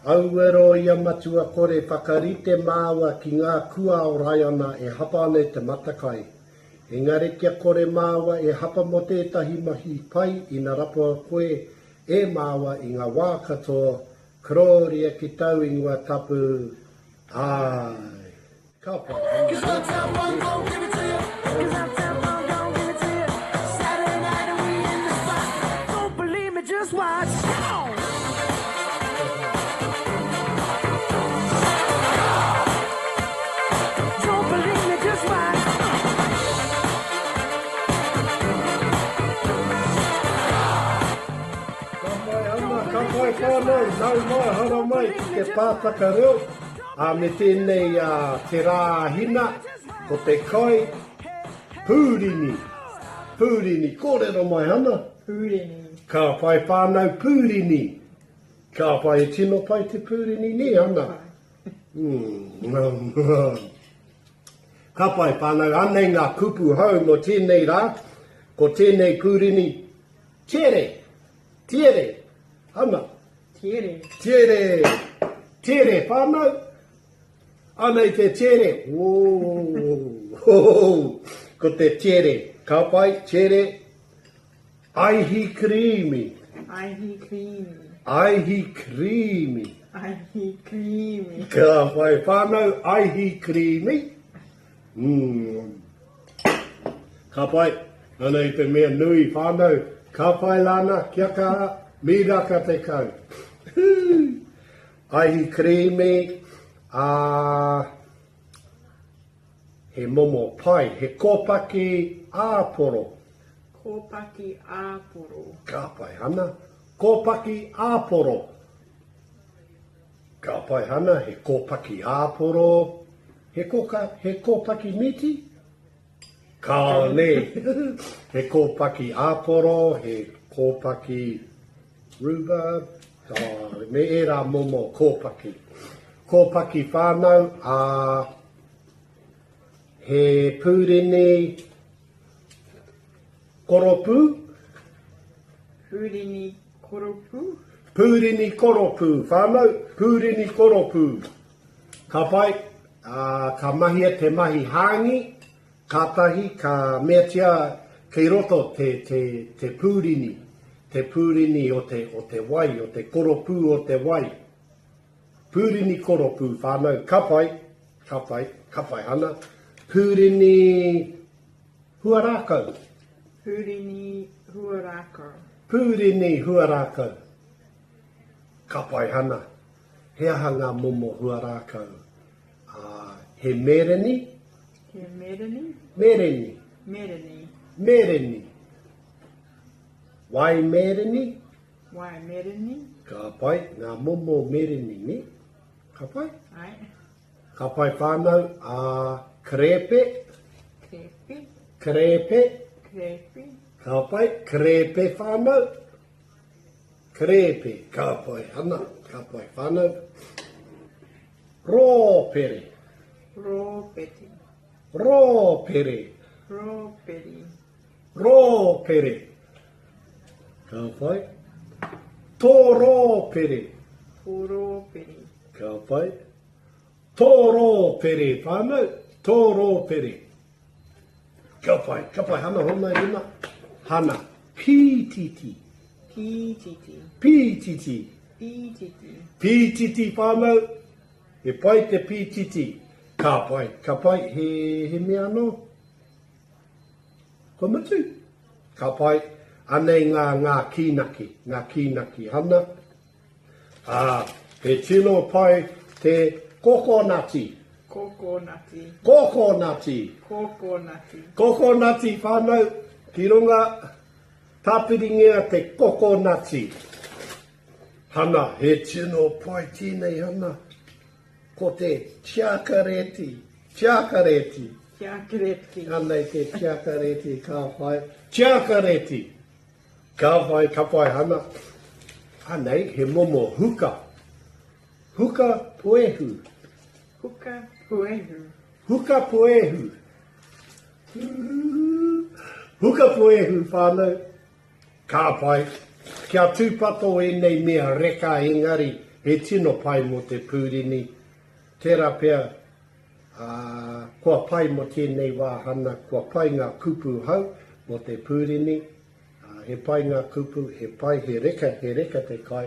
Auero ia matua kore whakarite māua ki ngā kua o Raiana e hapa ana i te matakai. Engari kia kore māua e hapa mō tētahi mahi pai ina rapua koe e māua i ngā wā katoa, korōria ki tau ingoa tapu, āe. Ka pai. Ka pai ana, ka pai whānau, nau mai, hara mai ki te pātaka reo. Ā, me tēnei a te rā hina, ko te kai, pūrini. Pūrini, kōrero mai ana. Pūrini. Ka pai whānau pūrini. Ka pai, e tino pai te pūrini, nē, ana? Mm. Ka pai whānau, anei ngā kupu hou mō tēnei rā, ko tēnei pūrini, tiere, tiere, ana. Tiere. Tiere. Tiere, whānau. Anei te tiere. Woo. Ko te tiere. Ka pai, tiere. Aihi kirīmi. Aihi kirīmi. Aihi kirīmi. Aihi kirīmi. Ka pai, whānau, aihi kirīmi. Mm. Ka pai. Anei te mea nui, whānau. Ka pai Lana, kia kaha, miraka te kau. Aihi kirīmi, ā, he momo pai, he kōpaki āporo. Kōpaki āporo. Ka pai, Hana. Kōpaki āporo. Ka pai, Hana, he kōpaki āporo. He koka, he kōpaki mīti? Kāore. He kōpaki āporo, he kōpaki rhubarb, oh, me ērā momo kōpaki. Kōpaki whānau, ā, he pūrini koropū. Pūrini koropū? Pūrini koropū, whānau, pūrini koropū. Ka pai, ā, ka mahia te mahi hāngi, kātahi ka meatia kei roto te, te, te pūrini, te pūrini o te, o te wai, o te koropū o te wai. Pūrini koropū, whānau, ka pai, ka pai, ka pai ana. Pūrini huarākau. Pūrini huarākau. Pūrini huarākau. Ka pai, Hana. He aha ngā momo huarākau? Ā, he mēreni. He mēreni. Mēreni. Mēreni. Mēreni. Wai mēreni. Wai mēreni. Ka pai, ngā momo mēreni, nē? Ka pai? Ai. Ka pai whānau, ā, krēpe. Krēpe. Krēpe. Krēpe. Ka pai, krēpe whānau. Krēpe, ka pai, ana, ka pai whānau. Rōpere. Rōpere. Rōpere. Rōpere. Rōpere. Ka pai. Tōrōpere. Tōrōpere. Ka pai. Tōrōpere, whānau, tōrōpere. Ka pai, ka pai, hana hona rima. Hana, pītiti. Pītiti. Pītiti. Pītiti. Pītiti whānau, he pai te pītiti. Ka pai, ka pai, he, he mea anō. Kua mutu. Ka pai, anei ngā, ngā kīnaki, ngā kīnaki. Hana, Ā, he tino pai te kōkōnati. Kōkōnati. Kōkōnati. Kōkōnati. Kōkōnati whānau, ki runga, tāpiringia te kōkōnati. Hana, he tino pai tēnei hana. Ko te tiakareti, tiakareti. Tiakareti. Anei te tiakareti ka pai. Tiakareti. Ka whai, ka whai hana. Anei, he momo huka. Huka puehu. Huka puehu. Huka puehu. Huka puehu, whānau. Ka pai. Kia tūpato ēnei mea reka engari. He tino pai mō te pūrini. Tērā pea, ā, kua pai mō tēnei wā Hana, kua pai ngā kupu hou mō te pūrini. Ā, he pai ngā kupu, he pai, he reka, he reka te kai.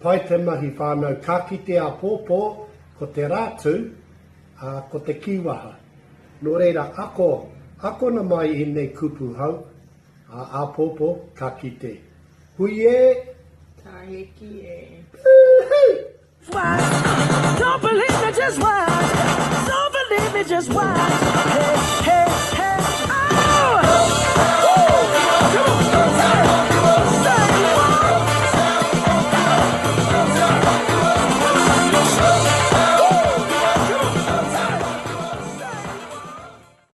Pai te mahi whānau, ka kite āpōpō, ko te Rātū, ā, ko te kīwaha. Nō reira, ako, akona mai ēnei kupu hou, ā, āpōpō, ka kite. Hui e! Tāheki e! Woohoo! Don't believe me, just watch. Don't believe me, just watch. Hey, hey.